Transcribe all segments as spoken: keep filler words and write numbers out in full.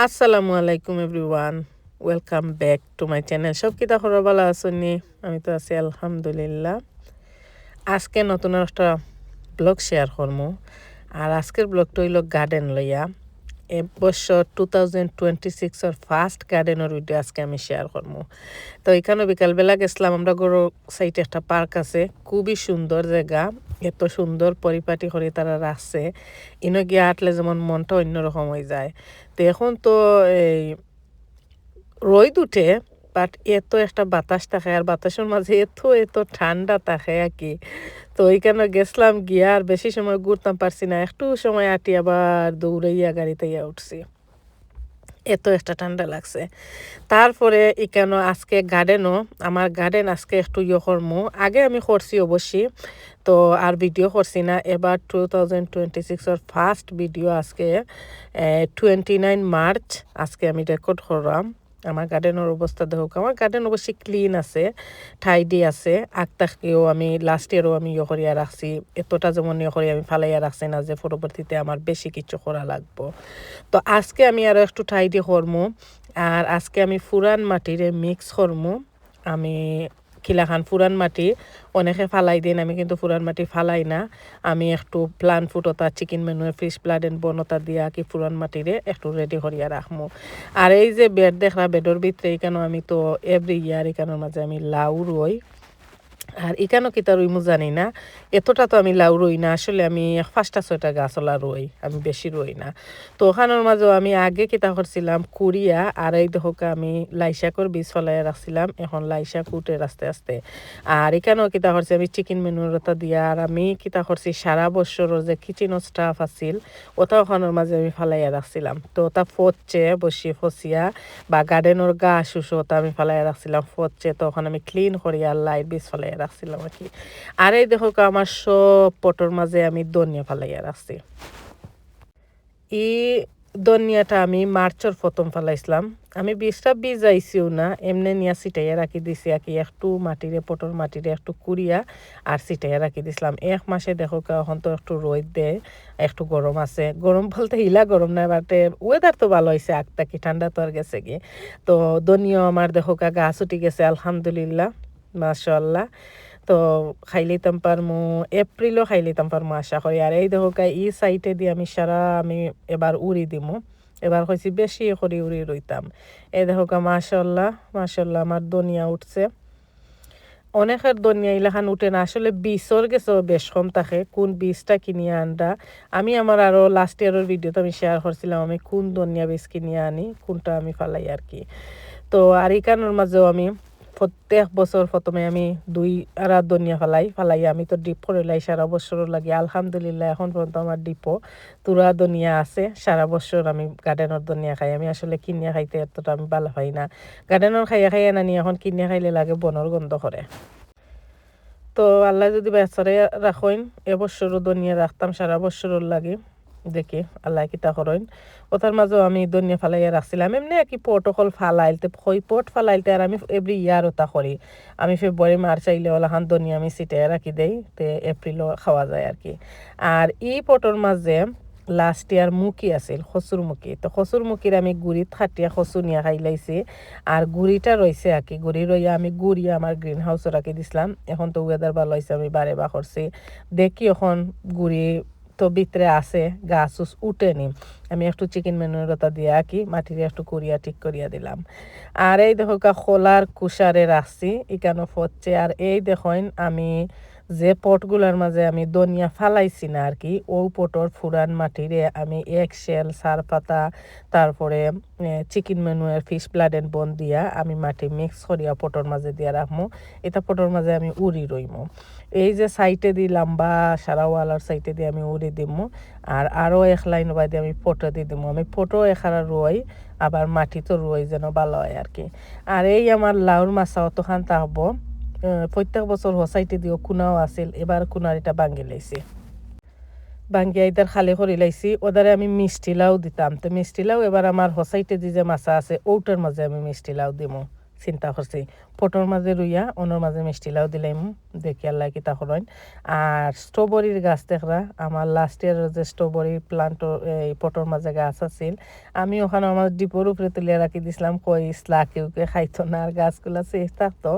আসসালামু আলাইকুম everyone, welcome back to my channel. সব কিতা খবর, ভালা আছইন নি? আমি তো আছি আলহামদুলিল্লাহ। আজকে নতুন একটা ব্লগ শেয়ার করমু। আর আজকের ব্লগটা অইলো গার্ডেন লইয়া। এ বছর টু থাউজেন্ড টোয়েন্টি সিক্সর ফার্স্ট গার্ডেনর ভিডিও আজকে আমি শেয়ার করমু। তো এখানো বিকালবেলা গেছিলাম, আমরা ঘরর সাইডে একটা পার্ক আছে, খুবই সুন্দর জাগা, এত সুন্দর পরিপাটি করি তারা রাখছে। ইনো গিয়া আটলে যেমন মনটা অন্যরকম অইযায়। তো এখন তো এই রইদ উঠে, বাট এত একটা বাতাস থাকে, আর বাতাসর মাঝে এত এত ঠান্ডা থাকে আর কি। তো ওইখানো গেছিলাম গিয়া আর বেশি সময় ঘুরতাম পারছি না, একটু সময় আটি আবার দৌড়াইয়া গাড়িত আইয়া উঠছি, এত একটা ঠান্ডা লাগছে। তারপরে এখানো আজকে গার্ডেনও, আমার গার্ডেন আজকে একটু ইয়ে করমু, আগে আমি করছি অবশ্যই, তো আর ভিডিও করছি না। এবার টু থাউজেন্ড টোয়েন্টি সিক্সর ফার্স্ট ভিডিও আজকে, টোয়েন্টি নাইন মার্চ আজকে আমি রেকর্ড করলাম। আমার গার্ডেনর অবস্থা দেখউক্কা, আমার গার্ডেন অবশ্যই ক্লিন আছে, টাইডি আছে। আগ থাকিও আমি লাস্ট ইয়ারও আমি ইয়ে করিয়া রাখছি, এতটা যেমন ইয়ে করি আমি ফালাইয়া রাখছি না যে পরবর্তীতে আমার বেশি কিছু করা লাগবো। তো আজকে আমি আরও একটু টাইডি করমু। আর আজকে আমি পুরান মাটিরে মিক্স করমু। আমি কিলাখান পুরান মাটি অনেকে ফালাই দেইন, আমি কিন্তু পুরান মাটি ফালাই না। আমি একটু প্লান্ট ফুড অতা, চিকেন ম্যানুয়ার, ফিশ ব্লাড অ্যান্ড বোন অতা দিয়া কি পুরান মাটিরে একটু রেডি করিয়া রাখমু। আর এই যে বেড দেখরা, বেডর ভিতরে এখানো আমি তো এভরি ইয়ার এখানোর মাঝে আমি লাউ রুই। আর এখানো কিতা রুইমু জানি না, এতটা তো আমি লাউ রুই না, আসলে আমি এক পাঁচটা ছয়টা গাছওলা রুই, আমি বেশি রুই না। তো ওখানোর মাঝেও আমি আগে কিতা করছিলাম, কুড়িয়া, আর এই দেখউক্কা আমি লাই শাকর বীজ ফালাইয়া রাখছিলাম, এখন লাই শাক উঠের আস্তে আস্তে। আর এখানোও কিতা করছি, আমি চিকেন ম্যানুয়ার অতা দিয়া, আর আমি কিতা করছি, সারা বছরর যে কিচেনর স্টাফ আছিল, অতা ওখানোর মাঝে আমি ফালাইয়া রাখছিলাম। তো অতা ফচছে, বসি ফচিয়া বা গার্ডেনর ঘাস উস অতা আমি ফালাইয়া রাখছিলাম, ফচছে, তো ওখান আমি ক্লিন করিয়া লাউর বীজ ফালাইয়া রাখছিলাম আর কি। আর এই দেখউক্কা, আমার সব পটর মাঝে আমি ধনিয়া ফালাইয়া রাখছি। ই ধনিয়াটা আমি মার্চর প্রথম ফালাইছিলাম। আমি বীজটা ভিজাইছিও না, এমনে নিয়া ছিটাইয়া রাখি দিছি আর কি, একটু মাটিরে, পটর মাটিরে একটু কুড়িয়া আর ছিটাইয়া রাখি দিছিলাম। এক মাসে দেখউক্কা, এখন তো একটু রইদ দেয়, একটু গরম আছে। গরম বলতে হিলা গরম নায়, বাট ওয়েদার তো ভালা অইছে, আগ থাকি ঠান্ডা তো আর গেছে গি। তো ধনিয়াও আমার দেখউক্কা গাছ উঠি গেছে, আলহামদুলিল্লাহ, মাশাআল্লাহ। তো খাইলিতাম পারমু, এপ্রিলও খাইলিতাম পারমু আশা করি। আর এই দেখউক্কা, ই সাইডেদি আমি সারা আমি এবার উড়ি দিমু। এবার কইছি বেশি করি উড়ি রইতাম। এই দেখউক্কা, মাশাআল্লাহ, মাশাআল্লাহ, আমার ধনিয়া উঠছে। অনেকের ধনিয়া ইলাখান উঠে না, আসলে বীজর গেছেও বেশ কম থাকে, কোন বীজটা কিনিয়া আনরা। আমি আমার আরও লাস্ট ইয়ারর ভিডিওত আমি শেয়ার করছিলাম আমি কোন ধনিয়া বীজ কিনিয়া আনি, কোনটা আমি ফালাই আর কি। তো আর ইখানোর মাঝেও আমি প্রত্যেক বছর প্রথমে আমি দুই আরা ধনিয়া ফালাই, ফালাই আমি তো ডিপ করিলাই সারা বছরর লাগি। আলহামদুলিল্লাহ, এখন পর্যন্ত আমার ডিপো তুরা ধনিয়া আছে, সারা বছর আমি গার্ডেনর ধনিয়া খাই। আমি আসলে কিনিয়া খাইতে এতটা আমি ভালা পাই না, গার্ডেনর খাইয়া খাইয়া নানি, এখন কিনিয়া খাইলে লাগে বনর গন্ধ করে। তো আল্লায় যুদি বাঁচাইয়া রাখইন, এ বছরও ধনিয়া রাখতাম সারা বছরর লাগি, দেখি আল্লায় কিতা করইন। অতার মাঝেও আমি ধনিয়া ফালাইয়া রাখছিলাম, এমনে আর কি পট অকল ফালাইলতে, কই পট ফালাইলতে, আর আমি এভরি ইয়ার অতা করি। আমি ফেব্রুয়ারি মার্চ আইলে অলাখান ধনিয়া আমি ছিটাইয়া রাখি দেই, তে এপ্রিলও খাওয়া যায় আর কি। আর ই পটর মাঝে লাস্ট ইয়ার মুখি আছিল, কচুর মুখি। তো কচুর মুখির আমি গুড়িত কাটিয়া কচু নিয়া খাইলাইছি। আর গুড়িটা রইছে আর কি, গুড়ি রইয়া আমি গুড়ি আমার গ্রিন হাউসও রাখি দিছিলাম। এখন তো ওয়েদার ভালা অইছে, আমি বারে বার করছি। দেখি এখন গুড়ি তো ভিতরে আছে, গাছ উস উঠেনি। আমি একটু চিকেন ম্যানুয়ার অতা দিয়া আর কি মাটিরে একটু কুড়িয়া ঠিক করিয়া দিলাম। আর এই দেখউক্কা, কলার কুশারে রাখছি, ইখানো ফচছে। আর এই দেখইন, আমি যে পটগুলার মাঝে আমি ধনিয়া ফালাইছি না আর কি, অউ পটর পুরান মাটিরে আমি এক শেল, সার পাতা, তারপরে, এ, চিকেন ম্যানুয়ার, ফিশ ব্লাড অ্যান্ড বোন দিয়া আমি মাটি মিক্স করিয়া পটর মাঝে দিয়া রাখমু। ইতা পটর মাঝে আমি উড়ি রইমু। এই যে সাইডেদি লম্বা সারা ওয়ালর সাইডেদি আমি উড়ি দিমু, আর আরও এক লাইন বাদে আমি পটদি দিমু। আমি পটো এখারা রুয়াই, আবার মাটিতও রুয়াই, যেন ভালা অয় আর কি। আর এই আমার লাউর মাচা অতখান থাকবো। আহ, প্রত্যেক বছর হ সাইডেদিও কুনাও আছিল, এবার কুনার ইটা ভাঙ্গিলাইছি। ভাঙ্গিয়া ইতার খালি করিলাইছি, অতারে আমি মিষ্টি লাউ দিতাম। তো মিষ্টি লাউ এবার আমার হ সাইডেদি যে মাচা আছে, অটার মাঝে আমি মিষ্টি লাউ দিমু। চিন্তা করছি পটর মাঝে রুইয়া অনর মাঝে মিষ্টিলাও দিলাইমু, দেখি আল্লায় কিতা করইন। আর স্ট্রবেরির গাছ দেখরা, আমার লাস্ট ইয়ারর যে স্ট্রবেরি প্লান্ট এই পটর মাঝে গাছ আছিল, আমি ওখানো আমার ডিপর উপরে তুলিয়া রাখি দিছলাম, কই ইসলা কেউকে খাইতো না, আর গাছগুলা সেফ থাকতো।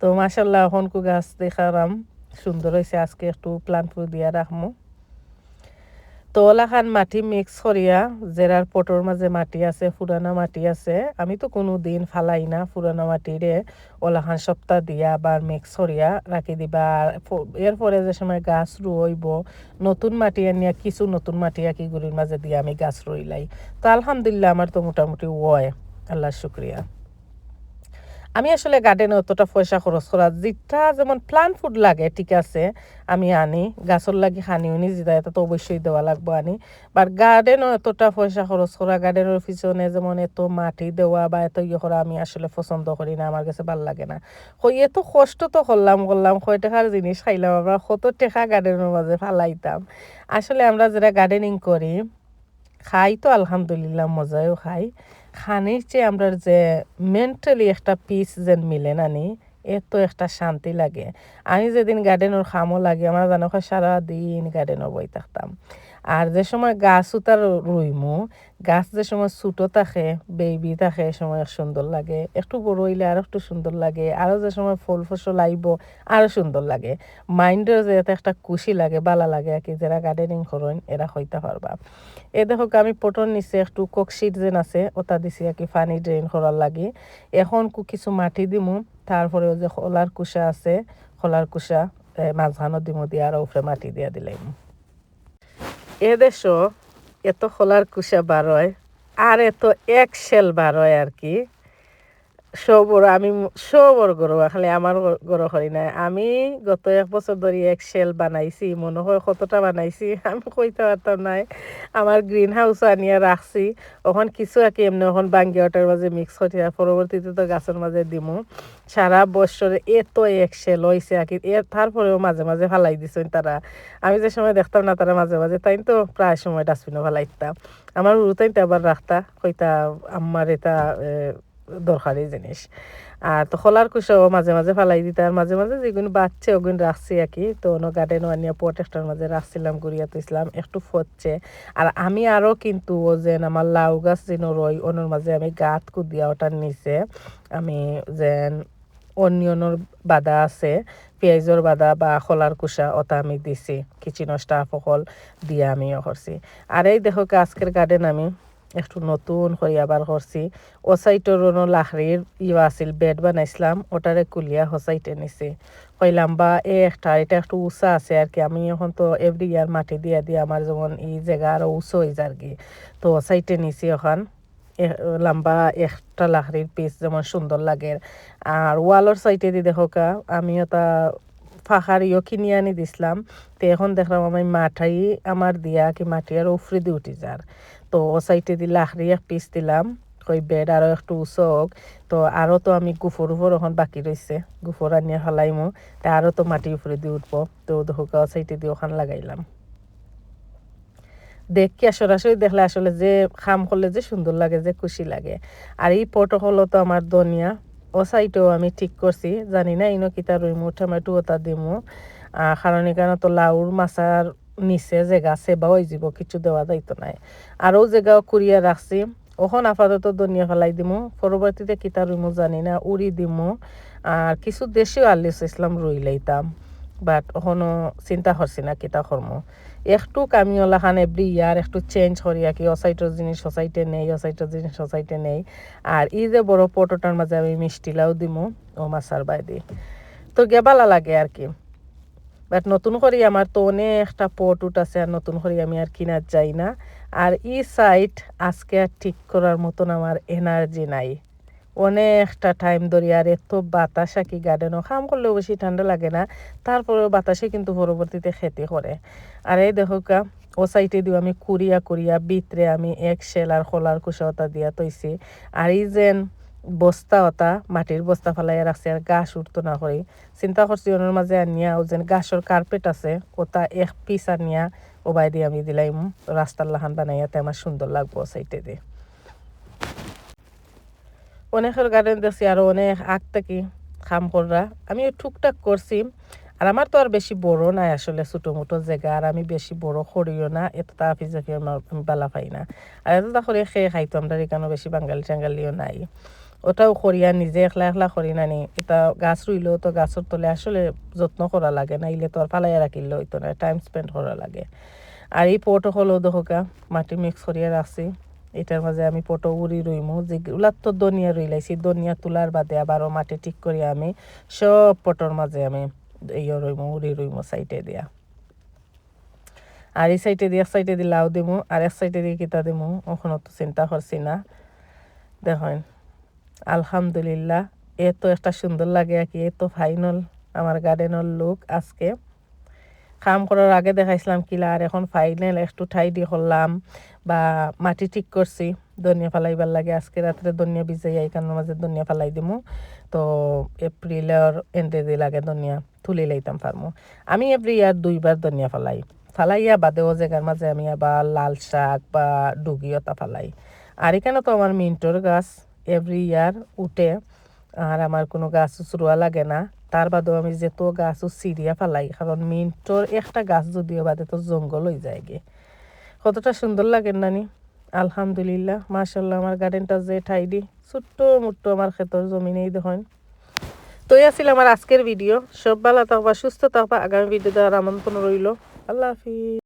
তো মাশাল্লাহ, অখনকু গাছ দেখারাম সুন্দর অইছে। আজকে একটু প্লান্ট ফুড দিয়া রাখমু। তো ওলাখান মাটি মিক্স করিয়া, যেরার পটর মাঝে মাটি আছে, পুরানা মাটি আছে, আমি তো কুনু দিন ফালাই না পুরানা মাটিরে, ওলাখান সপ্তাহ দিয়া আবার মিক্স করিয়া রাখি দিবা। আর ফ-, এরপরে যে সময় গাছ রুইব, নতুন মাটি আনিয়া, কিছু নতুন মাটি আকি গুড়ির মাঝে দিয়া আমি গাছ রুইলাই। তো আলহামদুলিল্লাহ, আমার তো মোটামুটি অয়, আল্লাহর শুক্রিয়া। আমি আসলে গার্ডেনে অতটা পয়সা খরচ করা, যেটা যেমন প্লান্ট ফুড লাগে, ঠিক আছে, আমি আনি, গাছর লাগি খানি উনি যেটা, এটা তো অবশ্যই দেওয়া লাগবো আনি। বাট গার্ডেনও এতটা পয়সা খরচ করা, গার্ডেনর পিছনে যেমন এত মাটি দেওয়া বা এত ইয়ে করা, আমি আসলে পছন্দ করি না, আমার কাছে ভালা লাগে না। কই এত কষ্ট তো করলাম, করলাম, কয় টেকার জিনিস খাইলাম, আমরা কত টেকা গার্ডেনর মাঝে ফালাইতাম। আসলে আমরা যেরা গার্ডেনিং করি, খাই তো আলহামদুলিল্লাহ, মজাও খাই। খানির চেয়ে আমরার যে মেন্টালি একটা পিস যেন মিলে না নি, এত একটা শান্তি লাগে। আমি যেদিন গার্ডেনর কামো লাগি, আমরা জানো কয় সারা দিন গার্ডেনো বই থাকতাম। আর যে সময় গাছ উতার রুইমু, গাছ যে সময় ছোটো থাকে, বেবি থাকে, এ সময় সুন্দর লাগে, একটু বড় অইলে আরো একটু সুন্দর লাগে, আরো যে সময় ফল ফসল আইব, আরো সুন্দর লাগে। মাইন্ডর যে এত একটা খুশি লাগে, ভালা লাগে আর কি, যেরা গার্ডেনিং করইন এরা কইতা পারবা। এ দেখো, আমি পটর নিচে একটু কোকশিট যেন আছে, ওটা দিছি আর কি, পানি ড্রেন করার লাগি। এখন কু-, কিছু মাটি দিমু, তারপরে ওই যে কলার কুশা আছে, কলার কুশা, এ, মাঝখানো দিমু, দিয়া আর উপরে মাটি দিয়া দিলাইমু। এ দেশো এত কলার কুশা বার অয়, আর এত এগ শেল বার অয় আর কি। সবর আমি, সবর গরো, খালি আমার গ-, গরো করি নাই। আমি গত এক বছর ধরি এগ শেল বানাইছি, মনে হয় কতটা বানাইছি আমি কইতে পারতাম নায়। আমার গ্রিন হাউস আনিয়া রাখছি, ওখান কিছু আর কি এমনি ওখান ভাঙ্গিয়া ওটার মাঝে মিক্স করিয়া পরবর্তীতে তো গাছর মাঝে দিমু। সারা বছর এত এগ শেল অইছে আর কি, এ, তারপরেও মাঝে মাঝে ফালাই দিছইন তারা। আমি যে সময় দেখতাম না তারা মাঝে মাঝে, তাইন তো প্রায় সময় ডাস্টবিনো ফালাই দিতাম। আমার হুরুতাইন তো আবার রাখতা, কইতা, "আম্মার এটা, এ, দরকারি জিনিস।" আর তো কলার কুশাও মাঝে মাঝে ফালাই দিতা, আর মাঝে মাঝে যেগুন বাঁচছে ওগুন রাখছি আর কি। তো অন্য গার্ডেনও আনিয়া পট একটার মাঝে রাখছিলাম, গুড়িয়া থইছিলাম, একটু ফচ্ছে। আর আমি আরও কিন্তু ও যেন আমার লাউ গাছ যেন রই, ওনর মাঝে আমি গাত কুদিয়া ওটার নিচে আমি যেন অনিয়নর বাদা আছে, পিয়াইজর বাদা বা কলার কুশা, ওটা আমি দিছি। কিচেনর স্টাফ অকল দিয়া আমি ইয়ে করছি। আর এই দেখো কি আজকের গার্ডেন আমি একটু নতুন করি আবার করছি। ও সাইডর অনো লাকড়ির ইয়ে আছিল, বেড বানাইছিলাম, ওটারে কুলিয়া হো সাইডে নিছি। কই লাম্বা এ একটা, এটা একটু উঁচা আছে আর কি। আমি এখন তো এভরি ইয়ার মাটি দিয়া দিয়া আমার যেমন এই জায়গা আরো উঁচু হয়ে যার কি, তো ও সাইডে নিছি এখন। এ-, লাম্বা একটা লাকড়ির পিস যেমন সুন্দর লাগে। আর ওয়ালর সাইডে দি দেখো কা, আমি ওটা ফাখার ইয়ে কিনি আনি দিছিলাম। তো এখন দেখলাম আমি মাটি আমার দিয়া কি মাটি আর উফরে দি উঠি যার। তো ও সাইডে দি লাকড়ি এক পিস দিলাম, কই বেড আরো একটু উঁচু হোক। তো আরো তো আমি গুফর উফর এখন বাকি রইছে, গুফর আনিয়া ফালাইমু, তা আরো তো মাটি উফরে দি উঠবো। তো দেখো কা, ও সাইডে দি ওখান লাগাইলাম। দেখিয়া সরাসরি দেখলে আসলে যে কাম করলে যে সুন্দর লাগে, যে খুশি লাগে। আর এই পট অকলো তো আমার ধনিয়া, ও সাইডেও আমি ঠিক করছি, জানি না ইনো কিতা রুইমু, টমেটো ওটা দিমু। আহ, কারণ এখানো তো লাউর মাচার নিচে জাগা সেবা হয়ে যাব, কিছু দেওয়া যাইতো নায়। আর ও জাগাও কুড়িয়া রাখছি, ওখান আপাতত ধনিয়া ফালাই দিমু, পরবর্তীতে কিতা রুইমু জানি না, উড়ি দিমু। আর কিছু দেশিও আলু ইসলাম রুই লইতাম, বাট ওখানো চিন্তা করছি না কিতা করমু। একটু আমি ওলাখান এভরি ইয়ার একটু চেঞ্জ করি আর কি, ও সাইডর জিনিস ও সাইডে নেই, ও সাইডর জিনিস ও সাইডে নেই। আর এই যে বড় পট ওটার মাঝে আমি মিষ্টিলাও দিমু, ও মাছার বাইদি। তো গিয়া ভালা লাগে আর কি। বাট নতুন করি আমার তো অনেকটা পট উট আছে, আর নতুন করি আমি আর কিনাত যাই না। আর এই সাইড আজকে আর ঠিক করার মতন আমার এনার্জি নাই। অনেকটা টাইম ধরি, আর এত বাতাস আর কি গার্ডেনও, কাম করলেও বেশি ঠান্ডা লাগে না, তারপরেও বাতাসে কিন্তু পরবর্তীতে ক্ষতি করে। আর এই দেখো কা, ও সাইডে দিও আমি কুড়িয়া কুড়িয়া ভিতরে আমি এগ শেল আর কলার কুশা ওটা দিয়া তৈছি। আর এই যেন বস্তা ওটা, মাটির বস্তা ফালাইয়া রাখছি, আর ঘাস উঠতো না করি। চিন্তা করছি ওনার মাঝে আনিয়া, ও যেন ঘাসর কার্পেট আছে, ওটা এক পিস আনিয়া ও বাইদি আমি দিলাইমু, রাস্তার লাখান বানাইয়াতে আমার সুন্দর লাগবো ও সাইডে দি। অনেকর গার্ডেন দেখছি আরো অনেক আগ থাকি কাম কররা। আমি টুকটাক করছি। আর আমার তো আর বেশি বড় নাই আসলে, ছোট মোটো জাগা, আর আমি বেশি বড় করিও না, এতটা আফিজাফি আমার, আমি বালা পাই না। আর এতটা করি কে খাইতো, আমরার ইকানো বেশি বাঙালি টাঙ্গালিও নাই। ওটাও করিয়া নিজে একলা একলা করি নানি। ইতা গাছ রুইলেও তো গাছর তলে আসলে যত্ন করা লাগে, নাইলে তো আর ফালাইয়া রাখিলে অইতো না, টাইম স্পেন্ড করা লাগে। আর ই পট অকলও দেখউক্কা, মাটি মিক্স করিয়া রাখছি। ইটার মাঝে আমি পটো উরি রুইমু, যেগুলাত তো ধনিয়া রুইলাইছি, ধনিয়া তুলার বাদে আবারও মাটি ঠিক করি আমি সব পটর মাঝে আমি ইয়ে রুইমু, উরি রুইমু সাইডে দিয়া। আর ই সাইডে দি, এক সাইডে দি লাউ দিমু, আর এক সাইডে দি কিতা দিমু, অখনো তো চিন্তা করছি না। দেখইন, আলহামদুলিল্লাহ, এত একটা সুন্দর লাগে আর কি। এ তো ফাইনাল আমার গার্ডেনর লুক আজকে। কাম করার আগে দেখাইছিলাম কিলা, আর এখন ফাইনাল একটু টাইডি করলাম বা মাটি ঠিক করছি ধনিয়া ফালাইবার লাগি। আজকে রাত্রে ধনিয়া ভিজাইয়া ইকানোর মাঝে ধনিয়া ফালাই দিমু। তো এপ্রিলর এন্ডে দি লাগে ধনিয়া তুলি লাইতাম পারমু। আমি এভরি ইয়ার দুইবার ধনিয়া ফালাই, ফালাইয়া বাদে ও জাগার মাঝে আমি আবার লাল শাক বা ডুগি ওটা ফালাই। আর ইকানো তো আমার মিন্টর গাছ এভরি ইয়ার উঠে, আর আমার কোনো গাছ উছ রুয়া লাগে না। তার বাদেও আমি যেত গাছ উছ ছিড়িয়া ফালাই, কারণ মিন্টর একটা গাছ যদিও বাদে তো জঙ্গল অইযায়গি। কতটা সুন্দর লাগে নানি? আলহামদুলিল্লাহ, মাশাআল্লাহ, আমার গার্ডেনটা যে টাইডি, ছোট্ট মোট্ট আমার খেতর জমিনেই দেখইন। তো এই আছিল আমার আজকের ভিডিও। সব বালা থাকবা, সুস্থ থাকবা, আগামী ভিডিও দেখার আমন্ত্রণ রইলো। আল্লাহ হাফিজ।